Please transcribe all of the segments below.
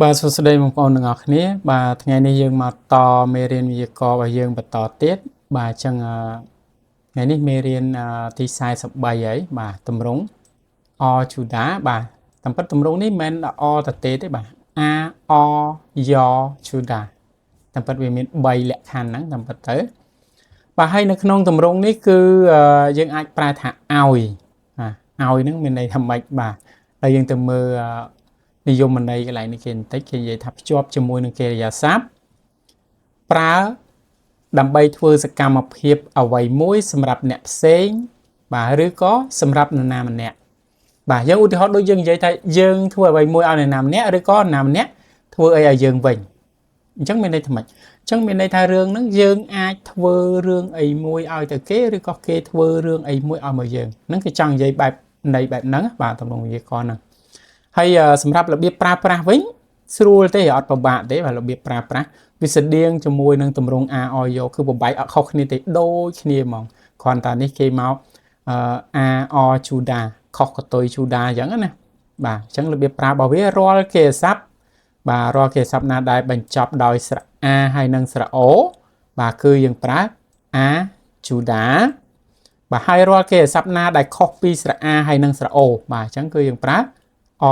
បាទសួស្តីបងប្អូនទាំងអស់គ្នាបាទថ្ងៃនេះយើងមកតមេរៀនវេយ្យាករណ៍របស់យើងបន្តទៀតបាទអញ្ចឹងអឺថ្ងៃនេះមេរៀនអឺទី43ហើយបាទទម្រង់អជូដាបាទតាមពិតទម្រង់នេះមិនមែនអតទេទេបាទអាអយ៉ជូដាតាមពិតវាមាន3លក្ខខណ្ឌហ្នឹងតាមពិតទៅបាទហើយនៅក្នុងទម្រង់នេះគឺអឺយើងអាចប្រែថាឲ្យបាទឲ្យហ្នឹងមានន័យថាម៉េចបាទហើយយើងទៅមើលអឺ និយមន័យកន្លែងនេះគេបន្តិចគេនិយាយថាភ្ជាប់ជាមួយនឹងកិរិយាសព្ទប្រើដើម្បីធ្វើសកម្មភាពអ្វីមួយសម្រាប់អ្នកផ្សេងបាទឬក៏សម្រាប់នរណាម្នាក់បាទយើងឧទាហរណ៍ដូចយើងនិយាយថាយើងធ្វើអ្វីមួយឲ្យនរណាម្នាក់ឬក៏នរណាម្នាក់ធ្វើអីឲ្យយើងវិញអញ្ចឹងមានន័យថាម៉េចអញ្ចឹងមានន័យថារឿងហ្នឹងយើងអាចធ្វើរឿងអីមួយឲ្យទៅគេឬក៏គេធ្វើរឿងអីមួយឲ្យមកយើងហ្នឹងគេចង់និយាយបែបនៃបែបហ្នឹងបាទតំណងវេយ្យាករណ៍ហ្នឹង ហើយសម្រាប់របៀបប្រើប្រាស់វិញស្រួលទេអត់ពិបាកទេបាទរបៀបប្រើប្រាស់វាស្តៀងជាមួយនឹងទម្រង់ A អយកគឺបំបែកអត់ខុសគ្នាទេដូចគ្នាហ្មងគ្រាន់តែនេះគេមក A អជូដាខុសកតុយជូដាអញ្ចឹងណាបាទអញ្ចឹងរបៀបប្រើរបស់វារាល់គេស័ព្ទបាទរាល់គេស័ព្ទណាដែលបញ្ចប់ដោយស្រៈ A ហើយនិងស្រៈ O បាទគឺយើងប្រើ A ជូដាបាទហើយរាល់គេស័ព្ទណាដែលខុសពីស្រៈ A ហើយនិងស្រៈ O បាទអញ្ចឹងគឺយើងប្រើអ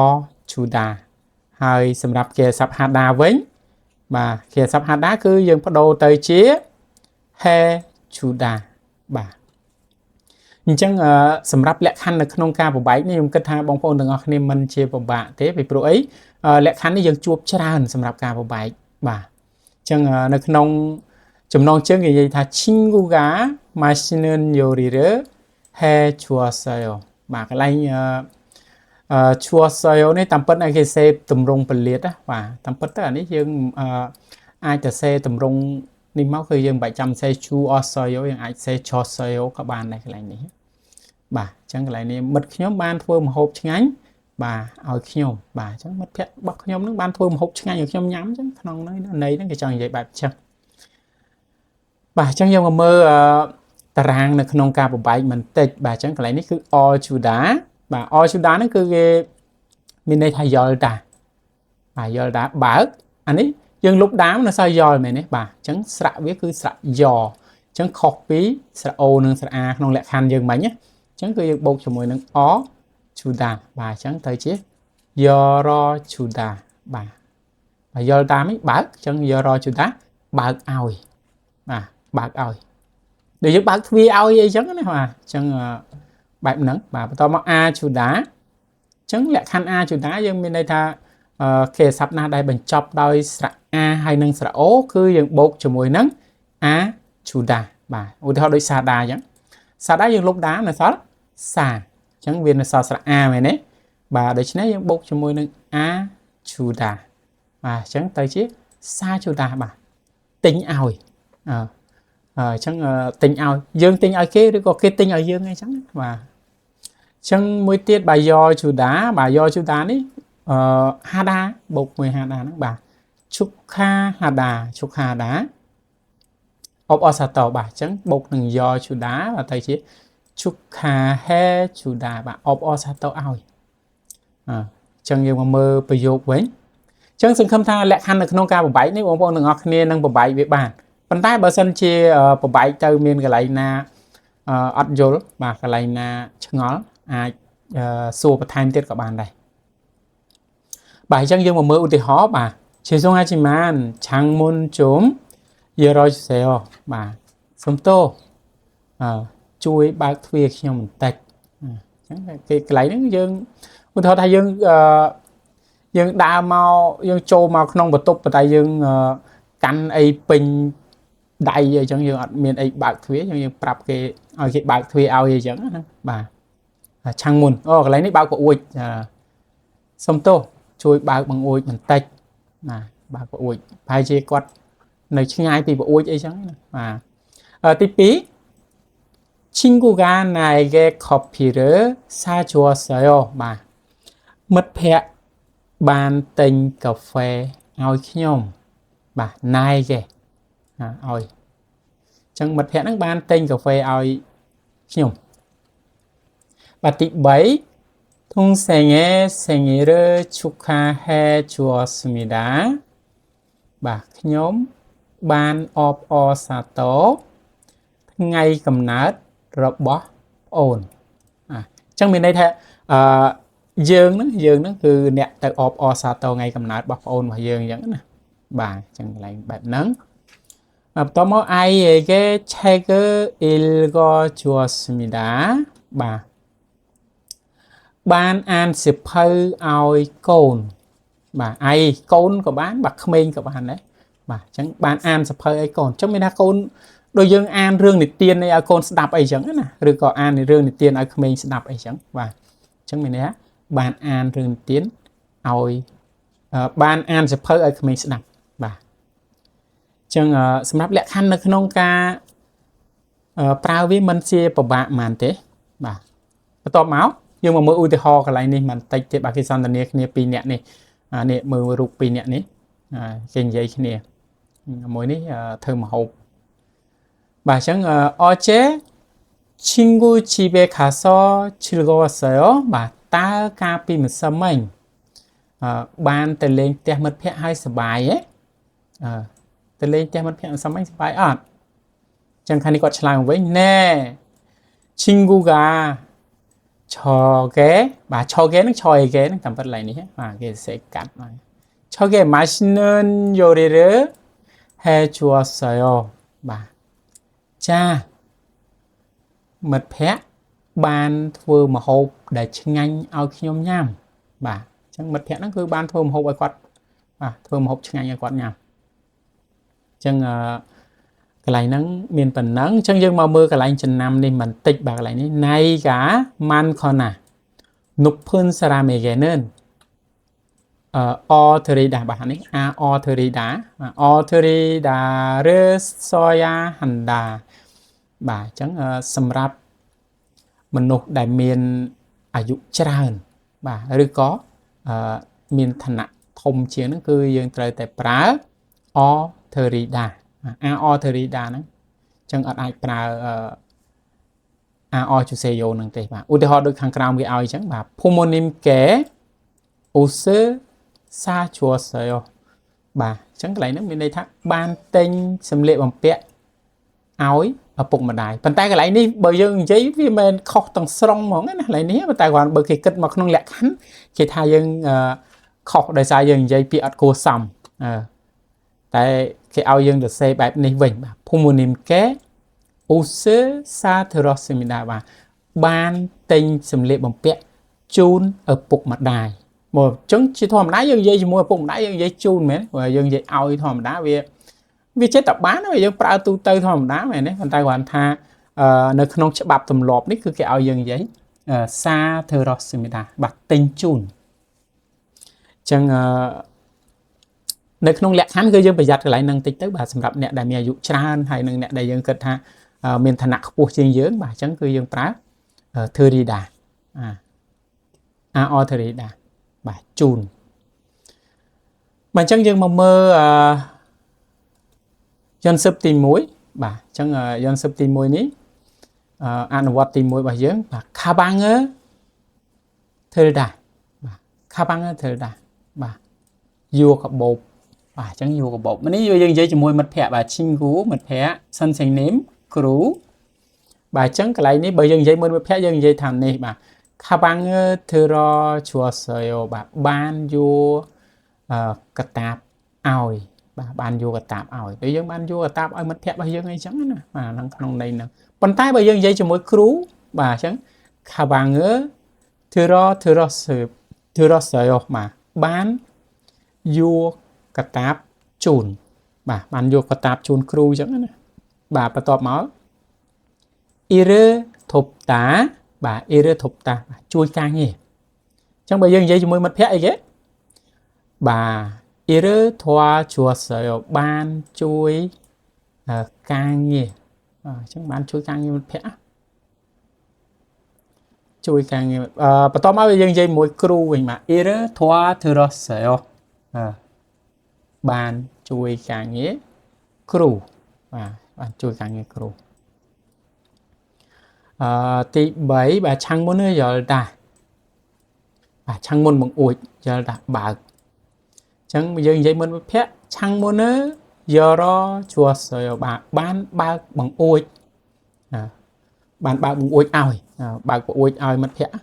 ជូដាហើយសម្រាប់គេស័ព្ទហាដាវិញបាទគេស័ព្ទហាដាគឺយើងបដូរទៅជាហេជូដាបាទអញ្ចឹងសម្រាប់លក្ខខណ្ឌនៅក្នុងការបំបែកនេះខ្ញុំគិតថាបងប្អូនទាំងអស់គ្នាមិនជាពិបាកទេពីព្រោះអីលក្ខខណ្ឌនេះយើងជួបច្រើនសម្រាប់ការបំបែកបាទអញ្ចឹងនៅក្នុងចំណងជើងគេនិយាយថា 친구가 맛있는 요리를 해 주었어요 បាទកន្លែងអឺ 주었어요 នេះតាមពិតឲ្យគេសេទម្រង់ពលាតណាបាទតាមពិតទៅអានេះយើងអឺអាចទៅសេទម្រង់នេះមកគឺយើងមិនបាច់ចាំសេ 주었어요 យើងអាចសេ 줬어요 ក៏បានដែរកន្លែងនេះបាទអញ្ចឹងកន្លែងនេះមិត្តខ្ញុំបានធ្វើម្ហូបឆ្ងាញ់បាទឲ្យខ្ញុំបាទអញ្ចឹងមិត្តភក្តិរបស់ខ្ញុំនឹងបានធ្វើម្ហូបឆ្ងាញ់ឲ្យខ្ញុំញ៉ាំអញ្ចឹងក្នុងហ្នឹងន័យហ្នឹងគេចង់និយាយបែបអញ្ចឹងបាទអញ្ចឹងយើងមកមើលតារាងនៅក្នុងការបំបែកបន្តិចបាទអញ្ចឹងកន្លែងនេះគឺ អ 주다 បាទ អ 주다 ហ្នឹងគឺគេមានន័យថា 열다 បាទ 열다 បើកអានេះយើងលុបដើមនៅសល់ 열 មែនទេបាទអញ្ចឹងស្រៈវាគឺស្រៈយអញ្ចឹងខុសពីស្រៈអូនិងស្រៈអាក្នុងលក្ខខណ្ឌយើងមិញណាអញ្ចឹងគឺយើងបូកជាមួយនឹងអ 주다 បាទអញ្ចឹងទៅជា 열어주다 បាទបាទ 열다 មិនបើកអញ្ចឹង 열어주다 បើកឲ្យបាទបើកឲ្យដូចយើងបើកទ្វារឲ្យអីចឹងណាបាទអញ្ចឹងបែបហ្នឹងបាទបន្តមក 아 주다 អញ្ចឹងលក្ខខណ្ឌ 아 주다 យើងមានន័យថាគេស័ព្ទណាដែលបញ្ចប់ដោយស្រៈ A ហើយនិងស្រៈ O គឺយើងបូកជាមួយនឹង 아 주다 បាទឧទាហរណ៍ដូច 사다 អញ្ចឹង 사다 យើងលុប 다 នៅសល់សាអញ្ចឹងវានៅសល់ស្រៈ A មែនទេបាទដូច្នេះយើងបូកជាមួយនឹង 아 주다 បាទអញ្ចឹងទៅជា 사주다 បាទទិញឲ្យអឺអញ្ចឹងទិញឲ្យយើងទិញឲ្យគេឬក៏គេទិញឲ្យយើងអីចឹងបាទអញ្ចឹងមួយទៀតបាទ 여주다 បាទ 여주다 នេះអឺ 하다 បូកមួយ 하다 ហ្នឹងបាទ 축하하다 축하하다 អបអរសាទរបាទអញ្ចឹងបូកនឹង 여주다 បាទទៅជា 축하해주다 បាទអបអរសាទរឲ្យអញ្ចឹងយើងមកមើលប្រយោគវិញអញ្ចឹងសង្ឃឹមថាលក្ខខណ្ឌនៅក្នុងការបំបែកនេះបងប្អូនទាំងអស់គ្នានឹងបំបែកវាបានប៉ុន្តែបើសិនជាបំបែកទៅមានកន្លែងណាអត់យល់បាទកន្លែងណាឆ្ងល់អាចសួរបន្ថែមទៀតក៏បានដែរបាទអញ្ចឹងយើងមកមើលឧទាហរណ៍បាទ 죄송하지만 창문 좀 열어주세요 បាទសុំទោសអឺជួយបើកទ្វារខ្ញុំបន្តិចអញ្ចឹងគេកន្លែងហ្នឹងយើងឧទាហរណ៍ថាយើងអឺយើងដើរមកយើងចូលមកក្នុងបន្ទប់ប៉ុន្តែយើងកាន់អីពេញដៃអីចឹងយើងអត់មានអីបើកទ្វារយើងប្រាប់គេឲ្យគេបើកទ្វារឲ្យអីចឹងណាបាទ 창문 អូកន្លែងនេះបើកបង្អួចសុំទោសជួយបើកបង្អួចបន្តិចណាបើកបង្អួចប្រហែលជាគាត់នៅឆ្ងាយពីបង្អួចអីចឹងណាបាទទី2 친구가 나에게 커피를 사주었어요 បាទមិត្តភ័ក្តិបានទិញកាហ្វេឲ្យខ្ញុំបាទ 나에게 ឲ្យអញ្ចឹងមិត្តភ័ក្តិហ្នឹងបានទិញកាហ្វេឲ្យខ្ញុំបាទទី3 동생의 생일을 축하해 주었습니다. បាទខ្ញុំបានអបអរសាទរថ្ងៃកំណើតរបស់ប្អូនអាអញ្ចឹងមានន័យថាអឺយើងហ្នឹងគឺអ្នកទៅអបអរសាទរថ្ងៃកំណើតរបស់ប្អូនរបស់យើងអញ្ចឹងណាបាទអញ្ចឹងកន្លែងបែបហ្នឹងបន្ទាប់មក 아이에게 책을 읽어 주었습니다. បាទបានអានសៀវភៅឲ្យកូនបាទឯកូនក៏បានបាទក្មេងក៏បានដែរបាទអញ្ចឹងបានអានសៀវភៅឲ្យកូនអញ្ចឹងមានថាកូនដូចយើងអានរឿងនិទានអីឲ្យកូនស្ដាប់អីចឹងណាឬក៏អានរឿងនិទានឲ្យក្មេងស្ដាប់អីចឹងបាទអញ្ចឹងមានន័យថាបានអានរឿងនិទានឲ្យបានអានសៀវភៅឲ្យក្មេងស្ដាប់បាទអញ្ចឹងសម្រាប់លក្ខខណ្ឌនៅក្នុងការប្រើវាមិនជាពិបាកប៉ុន្មានទេបាទបន្ទាប់មកយើងមកមើលឧទាហរណ៍កន្លែងនេះបន្តិចទៀតបាទគេសន្ទនាគ្នាពីរនាក់នេះនេះមើលរូបពីរនាក់នេះគេនិយាយគ្នាមួយនេះធ្វើម្ហូបបាទអញ្ចឹង 어제 친구 집에 가서 즐거웠어요. បាទតើកាលពីម្សិលមិញបានទៅលេងផ្ទះមិត្តភ័ក្តិហើយសប្បាយទេអឺទៅលេងផ្ទះមិត្តភ័ក្តិម្សិលមិញសប្បាយអត់ចឹងខាងនេះគាត់ឆ្លើយមកវិញ 네 친구가 저게 បាទ 저게 នឹង 저에게 នឹងតាមពិតឡើយនេះបាទគេសរសេរកាត់បាទ 저게 맛있는 요리를 해 주었어요. បាទចាមិត្តភ័ក្តិបានធ្វើម្ហូបដែលឆ្ងាញ់ឲ្យខ្ញុំញ៉ាំបាទអញ្ចឹងមិត្តភ័ក្តិហ្នឹងគឺបានធ្វើម្ហូបឲ្យគាត់បាទធ្វើម្ហូបឆ្ងាញ់ឲ្យគាត់ញ៉ាំអញ្ចឹងអឺកន្លែងហ្នឹងមានប៉ុណ្ណឹងអញ្ចឹងយើងមកមើលកន្លែងចំណាំនេះបន្តិចបាទកន្លែងនេះ 나이가 많거나 높은 사람에게는 어 드리다 បាទនេះ 아 어 드리다 어 드리다를 써야 한다. បាទអញ្ចឹងសម្រាប់មនុស្សដែលមានអាយុច្រើនបាទឬក៏មានឋានៈធំជាងហ្នឹងគឺយើងត្រូវតែប្រើ 어 드리다 아 어 드리다 ហ្នឹងអញ្ចឹងអត់អាចប្រើ 아 어 주세요 ហ្នឹងទេបាទឧទាហរណ៍ដូចខាងក្រោមគេឲ្យអញ្ចឹងបាទ 부모님께 옷을 사주었어요. បាទអញ្ចឹងកន្លែងហ្នឹងមានន័យថាបានទិញសម្លៀកបំពាក់ឲ្យឪពុកម្ដាយប៉ុន្តែកន្លែងនេះបើយើងនិយាយវាមិនខុសទាំងស្រុងហ្មងណាកន្លែងនេះប៉ុន្តែគ្រាន់បើគេគិតមកក្នុងលក្ខខណ្ឌគេថាយើងខុសដោយសារយើងនិយាយពាក្យអត់គួរសមអឺតែគេឲ្យយើងសរសេរបែបនេះវិញបាទ 부모님께 옷을 사드렸습니다. បាទបានទិញសម្លៀកបំពាក់ជូនឪពុកម្ដាយមកអញ្ចឹងជាធម្មតាយើងនិយាយជាមួយឪពុកម្ដាយយើងនិយាយជូនមែនព្រោះយើងនិយាយឲ្យធម្មតាវាវាចេះតែបានយើងប្រើទូទៅធម្មតាមែនទេប៉ុន្តែគ្រាន់ថានៅក្នុងច្បាប់ទម្លាប់នេះគឺគេឲ្យយើងនិយាយ 사드렸습니다 បាទទិញជូនអញ្ចឹងនៅក្នុងលក្ខខណ្ឌគឺយើងប្រយ័ត្នកន្លែងហ្នឹងតិចទៅបាទសម្រាប់អ្នកដែលមានអាយុច្រើនហើយនិងអ្នកដែលយើងគិតថាមានឋានៈខ្ពស់ជាងយើងបាទអញ្ចឹងគឺយើងប្រើ 드리다 អា 아 어 드리다 បាទជូនបាទអញ្ចឹងយើងមកមើលអឺ 연습 ទី1បាទអញ្ចឹង 연습 ទី1នេះអនុវត្តទី1របស់យើងបាទ 가방을 들다 បាទ 가방을 들다 បាទយួរកាបូបបាទអញ្ចឹងយួរកាបូបនេះយើងនិយាយជាមួយមិត្តភ័ក្តិបាទ 친구 មិត្តភ័ក្តិ 선생님 គ្រូបាទអញ្ចឹងកន្លែងនេះបើយើងនិយាយមួយមិត្តភ័ក្តិយើងនិយាយថានេះបាទ 가방을 들어 주었어요. បាទបានយួរកាតាបឲ្យបាទបានយកកាតាបឲ្យដូចយើងបានយកកាតាបឲ្យមិត្តភ័ក្តិរបស់យើងអីចឹងណាបាទហ្នឹងក្នុងន័យហ្នឹងប៉ុន្តែបើយើងនិយាយជាមួយគ្រូបាទអញ្ចឹង 가방을 들어 들었어요. បាទបានយកកាតាបជូនបាទបានយកកាតាបជូនគ្រូអញ្ចឹងណាបាទបន្ទាប់មក 일을 돕다 បាទ 일을 돕다 បាទជួយការងារអញ្ចឹងបើយើងនិយាយជាមួយមិត្តភ័ក្តិអីគេបាទ 일을 도와주었어요. បានជួយការងារអញ្ចឹងបានជួយការងារមិត្តភ័ក្តិជួយការងារអឺបន្ទាប់មកយើងនិយាយមួយគ្រូវិញបាទ 일을 도와드렸어요. បានជួយការងារគ្រូបាទបានជួយការងារគ្រូអឺទី3បាទ 창문을 열다. បាទ 창문 បង្អួច 열다 បើកអញ្ចឹងយើងនិយាយមុនមិត្តភក្តិ 창문을 열어주었어요 បាទបានបើកបង្អួចបានបើកបង្អួចឲ្យបើកបង្អួចឲ្យមិត្តភក្តិអ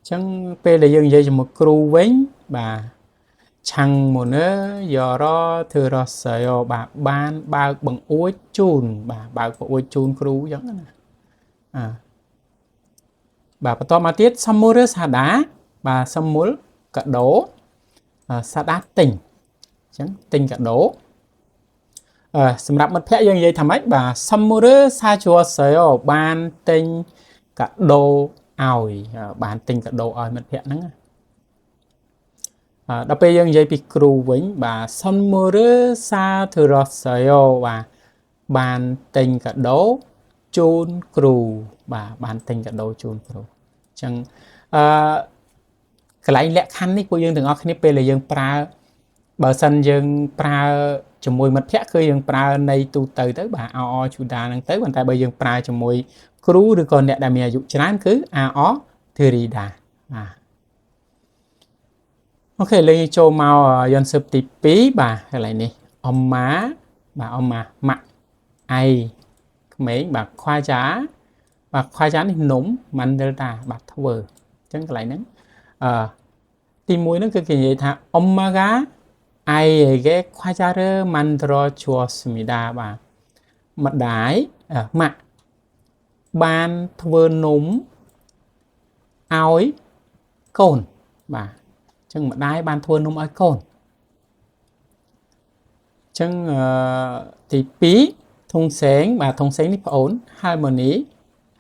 ញ្ចឹងពេលដែលយើងនិយាយជាមួយគ្រូវិញបាទ 창문을 열어드렸어요 បាទបានបើកបង្អួចជូនបាទបើកបង្អួចជូនគ្រូអញ្ចឹងណាអាបាទបន្តមកទៀត 선물을 사다 បាទ 선물 កាដូ 사다 ទិញអញ្ចឹងទិញកាដូអឺសម្រាប់មិត្តភ័ក្តិយើងនិយាយថាម៉េចបាទ 선물을 사주었어요 បានទិញកាដូឲ្យបានទិញកាដូឲ្យមិត្តភ័ក្តិហ្នឹងដល់ពេលយើងនិយាយពីគ្រូវិញបាទ 선물을 사드렸어요 បាទបានទិញកាដូជូនគ្រូបាទបានទិញកាដូជូនគ្រូអញ្ចឹងអឺកន្លែងលក្ខខណ្ឌនេះពួកយើងទាំងអស់គ្នាពេលដែលយើងប្រើបើសិនយើងប្រើជាមួយមិត្តភ័ក្តិគឺយើងប្រើនៃទូទៅទៅបាទអអជូដាហ្នឹងទៅប៉ុន្តែបើយើងប្រើជាមួយគ្រូឬក៏អ្នកដែលមានអាយុច្រើនគឺអអ드리다 បាទ OK លេងចូលមក 연습 ទី2បាទកន្លែងនេះ 엄마 បាទ 엄마 ម៉ាក់ 아이 ក្មេងបាទ 과자 បាទ 과자 នេះនំ 만들다 បាទធ្វើអញ្ចឹងកន្លែងហ្នឹងអឺទី1ហ្នឹងគឺគេនិយាយថា 엄마가 아이에게 과자를 만들어 주었습니다 បាទម្ដាយម៉ាក់បានធ្វើនំឲ្យកូនបាទអញ្ចឹងម្ដាយបានធ្វើនំឲ្យកូនអញ្ចឹងទី2 동생 បាទ 동생 នេះប្អូន 할머니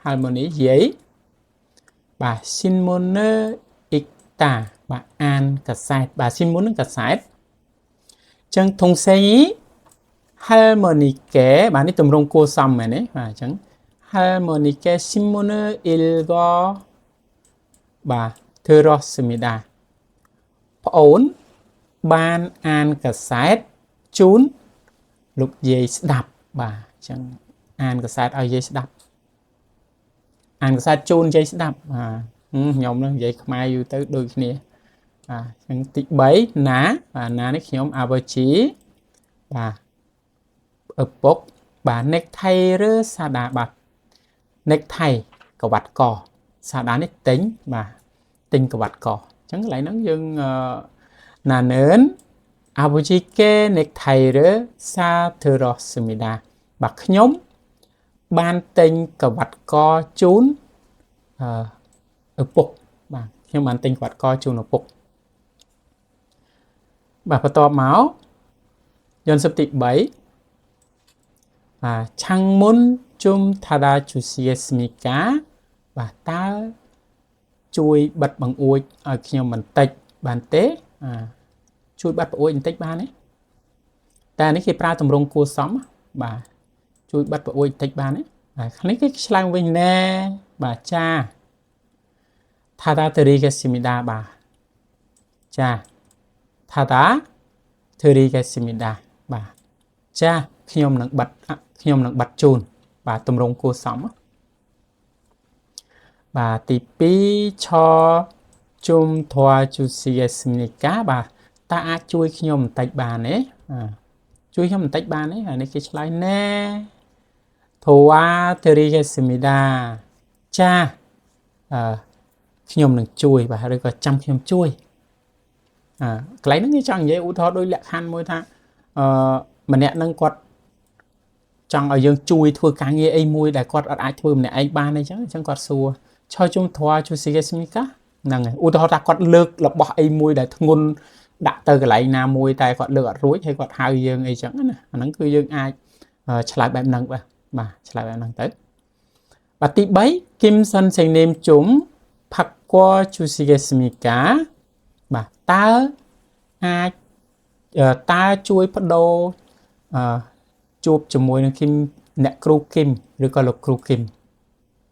할머니 យាយបាទ 신문을 읽다 បាទអានកាសែតបាទ 신문 នឹងកាសែតអញ្ចឹង 동생이 할머니께 បាទនេះទម្រង់គួរសមមែនទេបាទអញ្ចឹង 할머니께 신문을 읽어 បាទ 드렸습니다 ប្អូនបានអានកាសែតជូនលោកយាយស្ដាប់បាទអញ្ចឹងអានកាសែតឲ្យយាយស្ដាប់អានកាសែតជូនយាយស្ដាប់បាទខ្ញុំនឹងនិយាយខ្មែរយូរទៅដូចគ្នាបាទអញ្ចឹងទី3 나 បាទ 나 នេះខ្ញុំ 아버지 បាទឪពុកបាទ 넥타이를 사다 បាទ 넥타이 ក្រវ៉ាត់ក 사다 នេះទិញបាទទិញក្រវ៉ាត់កអញ្ចឹងកន្លែងហ្នឹងយើង 나는 아버지께 넥타이를 사드렸습니다 បាទខ្ញុំបានទិញក្រវ៉ាត់កជូនឪពុកបាទខ្ញុំបានទិញក្រវ៉ាត់កជូនឪពុកបាទបន្ទាប់មក 연습 ទី3បាទ 창문 좀 닫아주시겠습니까 បាទតើជួយបិទបង្អួចឲ្យខ្ញុំបន្តិចបានទេអាជួយបិទបង្អួចបន្តិចបានទេតែនេះគេប្រើទម្រង់គួរសមបាទជួយបិទបង្អួចបន្តិចបានទេបាទនេះគេឆ្លើយវិញ 네 បាទចា 닫아드리겠습니다 បាទចា 닫아드리겠습니다 បាទចាខ្ញុំនឹងបិទខ្ញុំនឹងបិទជូនបាទទម្រង់គួរសមបាទទី2 저 좀 도와주시겠습니까 បាទតើអាចជួយខ្ញុំបន្តិចបានទេជួយខ្ញុំបន្តិចបានទេអានេះគេឆ្លើយ 네 도와드리겠습니다 ចាអឺខ្ញុំនឹងជួយបាទឬក៏ចាំខ្ញុំជួយអើកន្លែងហ្នឹងគេចង់និយាយឧទាហរណ៍ដោយលក្ខខណ្ឌមួយថាអឺម្នាក់ហ្នឹងគាត់ចង់ឲ្យយើងជួយធ្វើការងារអីមួយដែលគាត់អត់អាចធ្វើម្នាក់ឯងបានអីចឹងអញ្ចឹងគាត់សួរ 저 좀 도와주시겠습니까 ហ្នឹងហើយឧទាហរណ៍ថាគាត់លើករបស់អីមួយដែលធ្ងន់ដាក់ទៅកន្លែងណាមួយតែគាត់លើកអត់រួចហើយគាត់ហៅយើងអីចឹងណាអាហ្នឹងគឺយើងអាចឆ្លើយបែបហ្នឹងបាទបាទឆ្លើយបែបហ្នឹងទៅបាទទី3 김 선생님 좀 바꿔주시겠습니까 បាទតើអាចតើជួយបដូរអឺជួបជាមួយនឹងគឹមអ្នកគ្រូគឹមឬក៏លោកគ្រូគឹម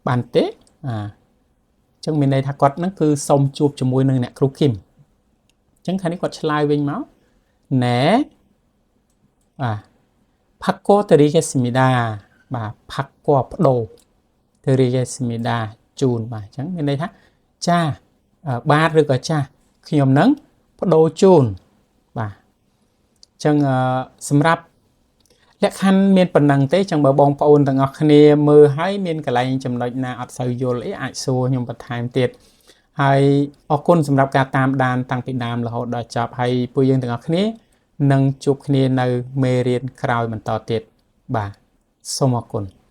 បានទេអាអញ្ចឹងមានន័យថាគាត់ហ្នឹងគឺសុំជួបជាមួយនឹងអ្នកគ្រូគឹមអញ្ចឹងខាងនេះគាត់ឆ្លើយវិញមក 네 បាទ 바꿔드리겠습니다 បាទ 바꿔 បដូរ 드리겠습니다 ជូនបាទអញ្ចឹងមានន័យថាចា បាទឬក៏ចាស់ខ្ញុំនឹងប្ដូរជូនបាទអញ្ចឹងសម្រាប់លក្ខខណ្ឌមានប៉ុណ្ណឹងទេចឹងបើបងប្អូនទាំងអស់គ្នាមើលហើយមានកន្លែងចំណុចណាអត់សូវយល់អីអាចសួរខ្ញុំបន្ថែមទៀតហើយអរគុណសម្រាប់ការតាមដានតាំងពីដើមរហូតដល់ចប់ហើយពួកយើងទាំងអស់គ្នានឹងជួបគ្នានៅមេរៀនក្រោយបន្តទៀតបាទសូមអរគុណ។